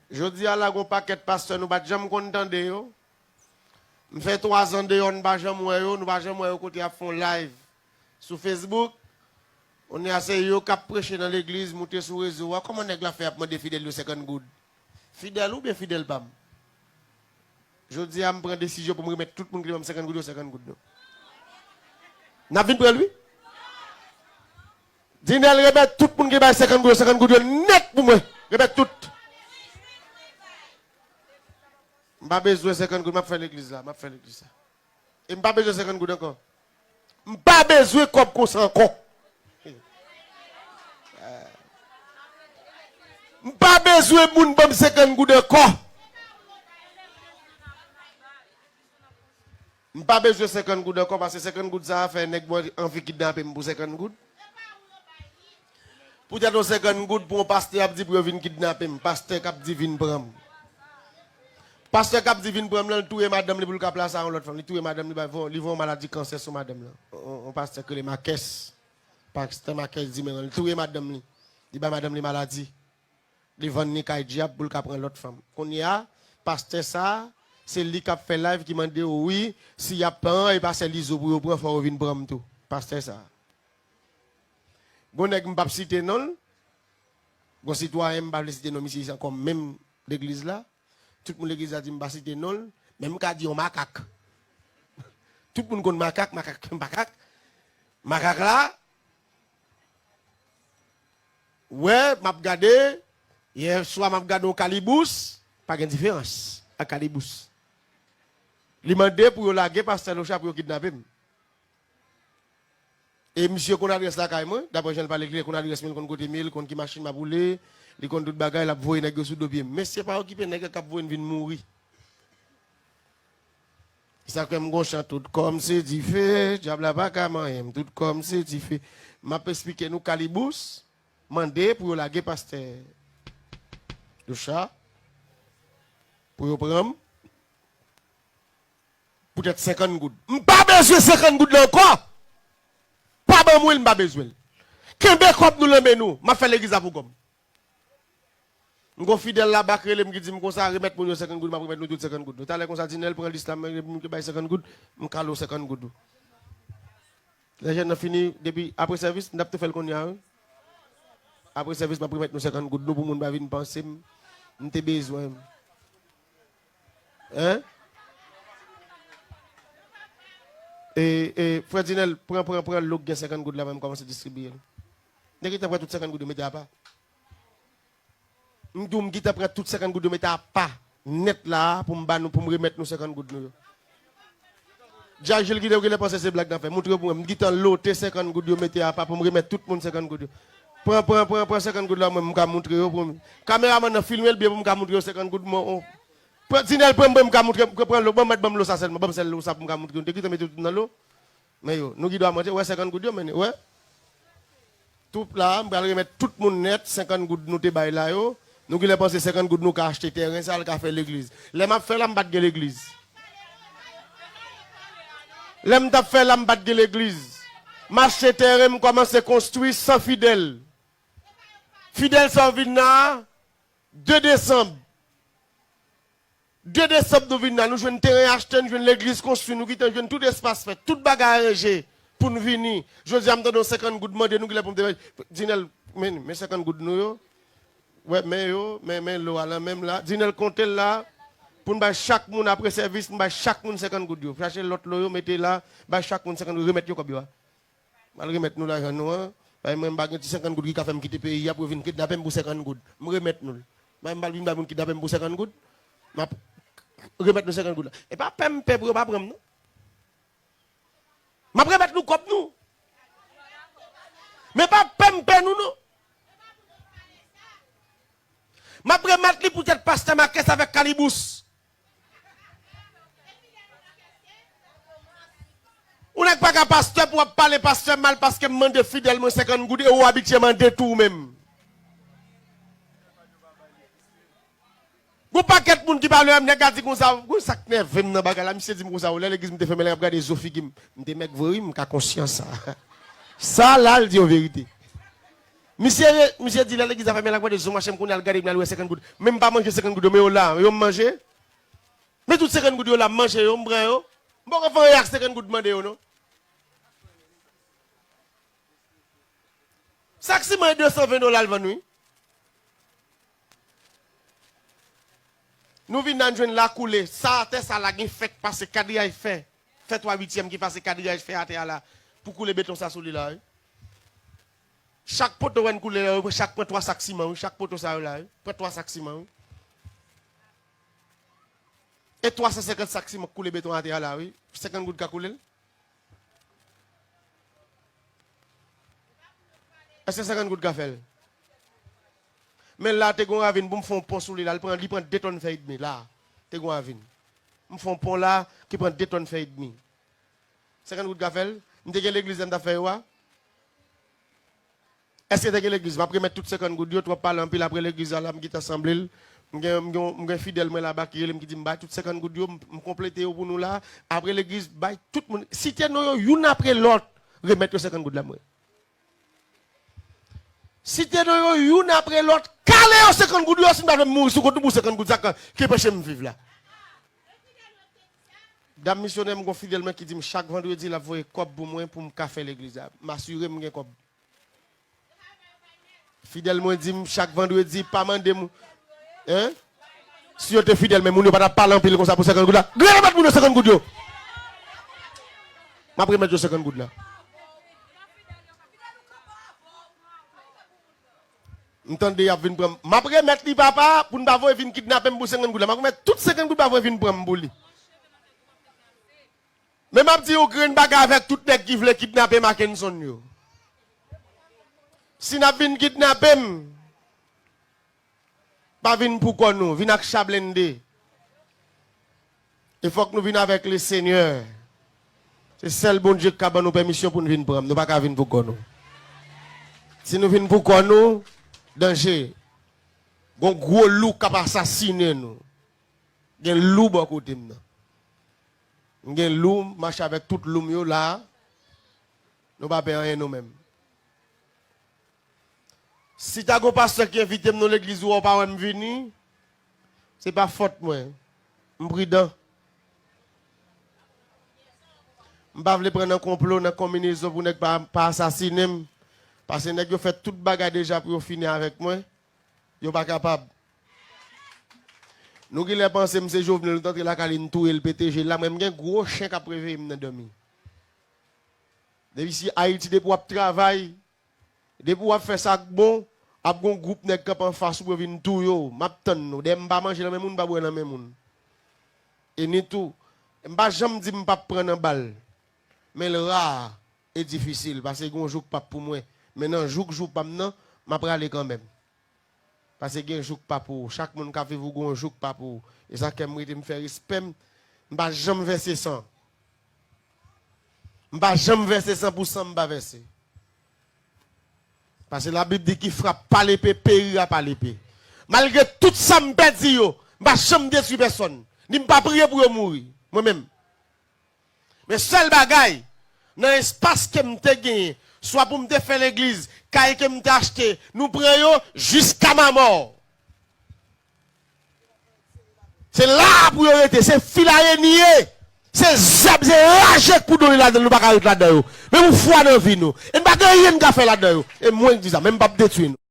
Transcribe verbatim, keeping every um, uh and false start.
Jodi a la, gon pakèt pastè nou pa t janm konn tande yo. M fè twa zan deyò, n pa janm wè yo, nou pa janm wè yo kote y ap fè yon live sou Facebook. Kounye a se yo k ap preche nan legliz, moute sou rezo a. Kòman nèg la fè ap mande fidèl yo senkant goud? Fidèl ou byen fidèl pa m? Jodi a, m pran desizyon pou m remèt tout moun ki te ban m senkant goud yo, senkant goud yo. N ap vin pran l, wi. Dinèl, remèt tout moun ki bay senkant goud yo, senkant goud yo nèt pou mwen. Remèt tout. M pa bezwen senkant goud, m ap fè legliz la, m ap fè legliz la. E m pa bezwen senkant goud ankò. M pa bezwen kòb konsa ankò. M pa bezwen moun ban m senkant goud ankò. M pa bezwen senkant goud ankò, paske senkant goud sa a fè nèg mwen anvi kidnape m pou senkant goud. Poutèt yon senkant goud pou yon pastè ap di pou yo vin kidnape m, pastè k ap di vin pran m. Pastè k ap di vin pran m lan, li touye madanm li pou l ka plase a yon lòt fanm. Li touye madanm li, bay, li voye yon maladi kansè sou madanm lan. On, on pastè k rele Makès. Pastè Makès di men li touye madanm li. Li bay madanm li maladi. Li vann li kay dyab pou l ka pran lòt fanm. Kounye a, pastè sa a, se li k ap fè live ki mande w, wi, si y ap pran, e pa sèl Izo pou yo pran, fò yo vin pran m tou. Pastè sa a. Gon nèg m p ap site non l, gon sitwayen m pa vle site non misye ankò menm legliz la. Tout moun legliz la di m pa site non l, men m ka di yon makak. Tout moun konn makak, makak, makak. Makak la, wè, m ap gade, yè swa m ap gade yon kalibous, pa gen diferans ak kalibous. Li mande pou yo lage pastè Locha pou yo kidnape m. E misye konn adrès lakay mwen, daprè jan l pale klè, konn adrès mwen, li konn kote m ye, li konn ki machin m ap woule, li konn tout bagay, l ap voye nèg yo sou do pye m. Mesye pa okipe nèg yo k ap voye n vin mouri. Sa k fè m gon chan, tout kò m se dife, dyab la pa ka manyen m, tout kò m se dife. M ap esplike nou kalibous, mande pou yo lage pastè Locha, pou yo pran m, poutèt senkant goud. M pa bezwen senkant goud la ankò. Pa ban mwen l, m pa bezwen l. Kenbe kòb nou nan men nou. M ap fè legliz la pou kòb. M gon fidèl laba k rele m ki di m konsa, remèt moun yo senkant goud, m ap remèt nou tout senkant goud. Talè konsa, Dinèl pran lis la, men moun ki bay senkant goud, m kale w senkant goud ou. Lè jèn nan fini, depi apre sèvis, n ap tou fè l kounye a, wi. Apre sèvis, m ap remèt nou senkant goud nou pou moun pa vin panse m, m te bezwen. Hein? E, e, frè Dinèl, pran, pran, pran lo k gen senkant goud la, mwen m kòmanse distribiye l. Nèg gentan pran tout senkant goud yo mete apa. M di w, m gentan pran tout senkant goud yo mete apa nèt la a pou m ba nou, pou m remèt nou senkant goud nou yo. Djajil gentan, yo genlè panse se blag n ap fè. Montre yo pou mwen. M gentan lote senkant goud yo mete apa pou m remèt tout moun senkant goud yo. Pran, pran, pran, pran senkant goud la, mwen, m ka montre yo pou m. Kameramann nan filme l byen pou m ka montre yo senkant goud mwen. Pran, Dinèl, pran, pran, m ka montre, pran, pran lo, ban m, mèt ban m lo sa sèlman, ban m sèl lo sa pou m ka montre yo. M te gentan mete tout nan lo. Men yo, nou gen dwa manje, wè senkant goud yo, men, wè. Tout la, m pral remèt tout moun nèt senkant goud nou te bay la yo. Nou genlè panse senkant goud nou ka achte tèren, sa l ka fè legliz. Lè m ap fè la, m pa t gen legliz. Lè m t ap fè la, m pa t gen legliz. M achte tèren, m kòmanse konstwi san fidèl. Fidèl sa w vin nan a, de desanm. De desanm nou vin la, nou jwenn teren achte, nou jwenn legliz konstwi, nou gentan jwenn tout espas fèt, tout bagay aranje pou n vini. Jodi a, m tande yon senkant goud mande nou, genlè pou m te bay. Dinèl, men, men senkant goud nou yo. Wè, men yo, men, men lo a lan menm la. Dinèl konte l la, pou n bay chak moun apre sèvis, n bay chak moun senkant goud yo. Chache lòt lo yo, mete la, bay chak moun senkant goud, remèt yo kòb yo a. M al remèt nou lajan nou an. Paske mwen, m pa gen ti senkant goud ki ka fè m kite peyi a pou yo vin kidnape m pou senkant goud. M remèt nou l. Mwen, m pa vin bay moun kidnape m pou senkant goud. M ap remèt nou senkant goud la. E pa pè m pè pou yo pa pran m, non. M ap remèt nou kòb nou. Men pa pè m pè nou, non. M ap remèt li poutèt pastè Makès avèk Kalibous. Ou nèg pa ka pastè pou w ap pale pastè mal paske m mande fidèl mwen senkant goud e ou abitye mande tou ou menm. Gon pakèt moun ki pale, nèg la di konsa, gon sa k nève m nan bagay la, misye di m konsa, lè legliz m te fèmen, lè y ap gade zo figi m, m te mèg vre wi, m ka konsyan sa. Sa la, l di yon verite. Misye re-, misye di lè legliz la fèmen, l ap gade zo mache m, kounye a l gade m, l al wè senkant goud. Men m pa manje senkant goud yo, men yo la, yo m manje. Men tout senkant goud yo la, m manje yo, m pran yo. M poko fè anyen ak senkant goud m mande yo, non. Sak siman e de san ven dola l vann, wi. Nou vin nan jwenn la koule. Sa atè sa la gen fè k pase kadriyaj fè. Fè twa uityèm ki pase kadriyaj fè atè a la. Pou koule beton sa sou li la, wi. Chak poto wè n koule la, wi, chak pran twa sak siman, wi. Chak poto sa yo la, wi. Pran twa sak siman, wi. E twa san senkant sak siman k koule beton atè a la, wi. Senkant goud ka koule l? Èske senkant goud ka fè l? Men la, te gon ravin pou m fè yon pon sou li la, li pran, li pran de tòn fè edmi la. Te gon ravin. M fè yon pon la ki pran de tòn fè edmi. Senkant goud ka fè l? M te gen legliz la m t ap fè yo a? Èske te gen legliz? M ap remèt tout senkant goud yo, twòp pale anpil, apre legliz la, la m gentan sanble l. M gen, m gen, m gen fidèl mwen laba ki rele m, ki di m bay tout senkant goud yo, m, m konplete yo pou nou la. Apre legliz, bay tout moun, site non yo youn apre lòt, remèt yo senkant goud la mwen. Site non yo youn apre lòt, kale yo senkant goud yo, si m ta vle m mouri sou kont nou pou senkant goud sa k, ki anpeche m viv la. Dam misyonè m gon fidèl mwen ki di m chak vandredi l ap voye kòb pou mwen pou m ka fè legliz la. M asire m gen kòb. Fidèl mwen di m chak vandredi, pa mande m, en? Si yo te fidèl, men moun yo pa t ap pale anpil konsa pou senkant goud la. Gade bat moun yo senkant goud yo. M ap remèt yo senkant goud la. M tande y ap vin pran m. M ap remèt li, papa, pou n pa voye vin kidnape m pou senkant goud la. M ap remèt tout senkant goud pa voye vin pran m pou li. Men m ap di yon grenn bagay avèk tout nèg ki vle kidnape Mackenson yo. Si n ap vin kidnape m, pa vin pou kò nou, vin ak cha blende. E fòk nou vin avèk Lesenyè. Se sèl Bondye k ka ban nou pèmisyon pou n vin pran m. Nou pa ka vin pou kò nou. Si nou vin pou kò nou, danje. Gon gwo lou k ap asasinen nou. Gen lou bò kote m nan. M gen lou, m mache avèk tout lou m yo la. Nou pa pè anyen nou menm. Si ta gon pastè ki envite m nan legliz ou a, ou pa wè m vini, se pa fòt mwen. M pridan. M pa vle pran nan konplo, nan konminezon pou nèg pa, pa asasinen m. Paske nèg yo fè tout bagay deja pou yo fini avèk mwen. Yo pa kapab. Nou genlè panse m se Jovenel, nou t antre lakay li, n touye l, pete je l la. Mwen, m gen gwo chen k ap reveye m nan dòmi. Depi si Ayiti, depi w ap travay, depi w ap fè sa k bon, ap gon gwoup nèg kanpe anfas ou pou yo vin touye w. M ap tann nou. Dayè, m pa manje nan men moun, m pa bwè nan men moun. E ni tou, m pa janm di m p ap pran nan bal. Men l ra e difisil, paske gon jou k p ap pou mwen. Men nan jou k jou pa m nan, m ap rale kanmenm. Paske gen jou k pa pou ou. Chak moun k ap viv ou gon jou k pa pou ou. E sa k fè m rete m fè respè m. M pa janm vèse san. M pa janm vèse san pou san m pa vèse. Paske Labib di ki frap pa lepe, perira pa lepe. Malgre tout sa m pèdi yo, m pa janm detwi pèsonn. Ni m pa priye pou yo mouri. Mwen menm. Men sèl bagay, nan espas ke m te genyen, swa pou m te fè legliz, kay ke m te achte, nou pran yo jiska mamò. Se la a pou yo rete, se filaye n ye, se zèb, se raje k pou done ladan l, nou pa ka ret ladan yo. Men pou fwa nan vi nou. E n pa gen anyen n ka fè ladan yo. E mwen k di sa, men m p ap detwi nou.